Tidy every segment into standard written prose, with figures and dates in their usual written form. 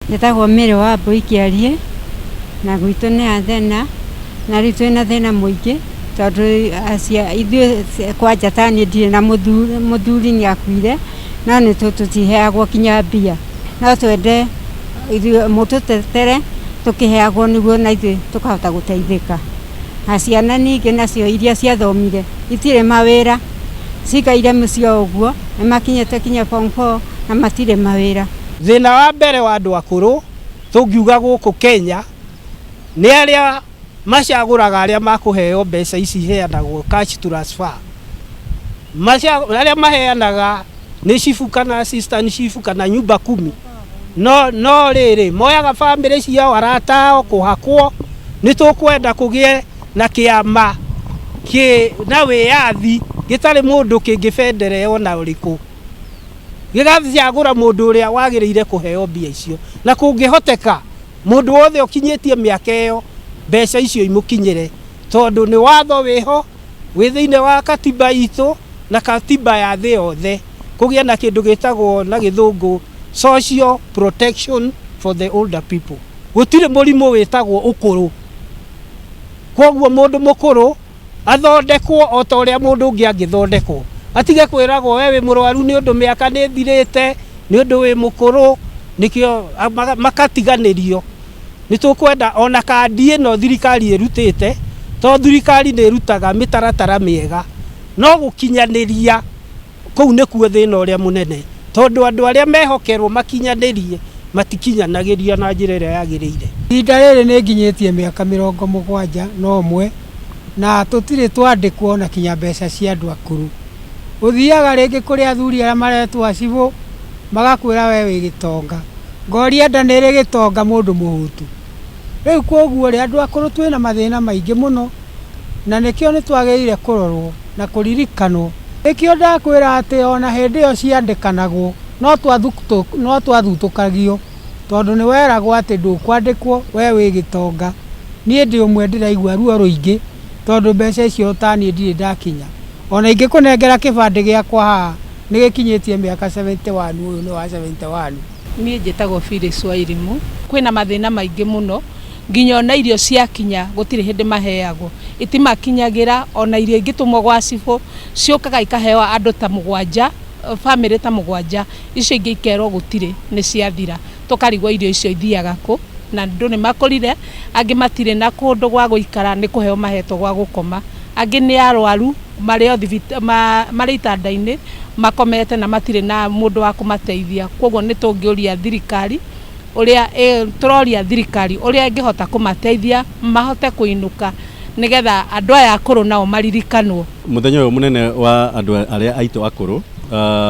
Njĩtagwo Mary Wambui Kĩariĩ na gwitũ nĩ Athena na rĩu twĩna thĩna mũingĩ tondũ ithuĩ kwanja ta niĩ ndirĩ na mũthuri, mũthuri nĩ akuire no nĩ tũtiheagwo kinya mbia. No twende ithuĩ mũtũtetere tũkĩheagwo nĩguo na ithuĩ tũkahota gũteithĩka. Na ciana ningĩ nacio iria ciathomire itirĩ mawĩra, cikaire mũciĩ o ũguo, nĩ makinyĩte kinya form 4 na matirĩ mawĩra. Thĩna wa mbere wa andũ akũrũ tũngiuga gũkũ Kenya nĩ arĩa macagũraga arĩa makũheo mbeca ici iheanagwo cash transfer. Arĩa maheanaga nĩ chifu kana assistant chifu kana nyumba kumi. No rĩrĩ moyaga bamĩrĩ ciao, arata ao kũhakwo. Nĩ tũkwenda kũgĩe na kĩama kĩ na wĩyathi gĩtarĩ mũndũ kĩngĩbenderea ona ũrĩkũ, gĩgacagũra mũndũ ũrĩa wagĩrĩire kũheo mbia icio, na kũngĩhoteka mũndũ wothe ũkinyĩtie mĩaka ĩyo mbeca icio imũkinyĩre, tondũ nĩ watho wĩho wĩ thĩinĩ wa katiba itũ na katiba ya thĩ yothe kũgĩa na kĩndũ gĩtagwo na gĩthũngũ social protection for the older people. Gũtirĩ mũrimũ wĩtagwo ũkũrũ, koguo mũndũ mũkũrũ athondekwo o ta ũrĩa mũndũ ũngĩ angĩthondekwo, atige kwĩragwo we wĩ mũrwaru nĩ ũndũ mĩaka nĩ ĩthirĩte, nĩ ũndũ wĩ mũkũrũ, nĩkĩo makatiganĩrio. Nĩ tũkwenda ona kandi ĩno thirikari ĩrutĩte, to thirikari nĩ ĩrutaga mĩtaratara mĩega, no gũkinyanĩria kũu nĩkuo thĩna ũrĩa mũnene, tondũ andũ arĩa mehokerwo makinyanĩrie matikinyanagĩria na njĩra ĩrĩa yagĩrĩire. Ihinda rĩrĩ nĩ nginyĩtie mĩaka 71 na tũtirĩ twandĩkwo na kinya mbeca cia andũ akũrũ. Ũthiaga rĩngĩ kũrĩ athuri arĩa maretwo acibũ magakwĩra we wĩ gĩtonga. Ngoria nda nĩ ĩrĩ gĩtonga mũndũ mũhũtu. Rĩu koguo rĩ, andũ akũrũ twĩna mathĩna maingĩ mũno na nĩkĩo nĩ twagĩrĩire kũrorwo na kũririkanwo. Nĩkĩo ndakwĩra atĩ ona hĩndĩ ĩyo ciandĩkanagwo no twathutũkagio tondũ nĩ weragwo atĩ ndũkwandĩkwo we wĩ gĩtonga. Niĩ ndĩ ũmwe ndĩraigua ruo rũingĩ tondũ mbeca icio ta niĩ ndirĩ ndakinya. Ona ingĩkũnengera kĩbandĩ gĩakwa haha nĩ gĩkinyĩtie mĩaka 71, ũyũ nĩ wa 71. Niĩ njĩtagwo Phyllis Wairimu. Kwĩna mathĩna maingĩ mũno nginya ona irio ciakinya gũtirĩ hĩndĩ maheagwo, itimakinyagĩra. Ona irio ingĩtũmwo gwa cibũ ciũkaga ikaheo andũ ta 7, bamĩrĩ ta 7, icio ingĩ ikerwo gũtirĩ, nĩ ciathira. Tũkarigwo irio icio ithiaga kũ, na andũ nĩ makũrire, angĩ matirĩ na kũndũ gwa gũikara, nĩ kũheo mahetwo gwa gũkoma, angĩ nĩ arwaru marĩ o marĩ itanda-inĩ makomete na matirĩ na mũndũ wa kũmateithia. Koguo nĩ tũngĩũria thirikari ũrĩa tũroria thirikari ũrĩa ĩngĩhota kũmateithia mahote kũinũka nĩgetha andũ aya akũrũ nao maririkanwo. Mũthenya ũyũ mũnene wa andũ arĩa aitũ akũrũ,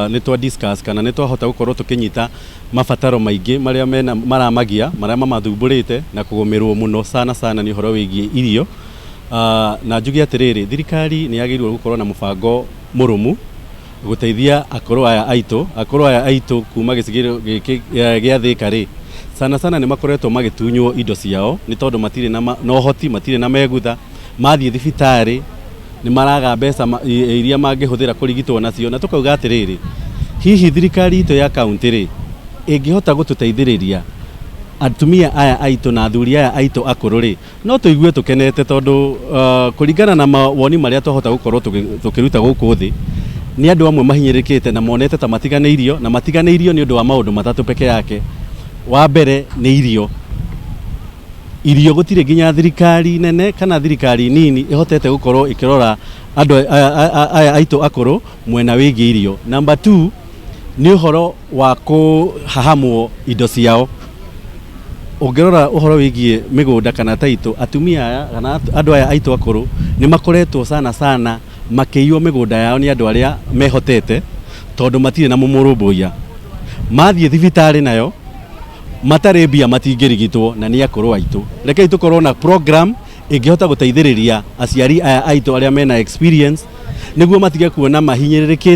nĩ twa discuss kana nĩ twahota gũkorwo tũkĩnyita mabataro maingĩ marĩa mena maramagia, marĩa mamathumbũrĩte na kũgũmĩrwo mũno sana sana nĩ ũhoro wĩgiĩ irio. Na njuge atĩrĩrĩ, thirikari nĩ yagĩrĩirwo gũkorwo na mũbango mũrũmu gũteithia akũrũ aya aitũ. Akũrũ aya aitũ kuma gĩcigĩrĩro gĩkĩ gĩa Thĩka rĩ, sana sana nĩ makoretwo magĩtunywo indo ciao nĩ tondũ matirĩ na ũhoti, matirĩ na megutha. Mathiĩ thibitarĩ nĩ maraga mbeca iria mangĩhũthĩra kũrigitwo nacio, na tũkauga atĩrĩrĩ, hihi thirikari itũ ya kaunti rĩ, ĩngĩhota gũtũteithĩrĩria atumia aya aitũ na athuri aya aitũ akũrũ rĩ, no tũigue tũkenete, tondũ kũringana na mawoni marĩa twahota gũkorwo tũkĩruta gũkũ thĩ, nĩ andũ amwe mahinyĩrĩrĩkĩte na monete ta matiganĩirio, na matiganĩirio nĩ ũndũ wa maũndũ matatũ peke yake. Wa mbere nĩ irio. Irio gũtirĩ nginya thirikari nene kana thirikari nini ĩhotete gũkorwo ĩkĩrora andũ aya aitũ akũrũ mwena wĩgiĩ irio. Number 2 nĩ ũhoro wa kũhahamwo indo ciao. Ũngĩrora ũhoro wĩgiĩ mĩgũnda kana taitũ, atumia aya kana andũ aya aitũ akũrũ nĩ makoretwo sana sana makĩiywo mĩgũnda yao nĩ andũ arĩa mehotete, tondũ matirĩ na mũmũrũmbũiya. Mathiĩ thibitarĩ nayo matarĩ mbia matingĩrigitwo, na nĩ akũrũ aitũ. Rekei tũkorwo na program ĩngĩhota gũteithĩrĩria aciari aya aitũ arĩa mena experience nĩguo matige kuona mahinyĩrĩrĩkĩte.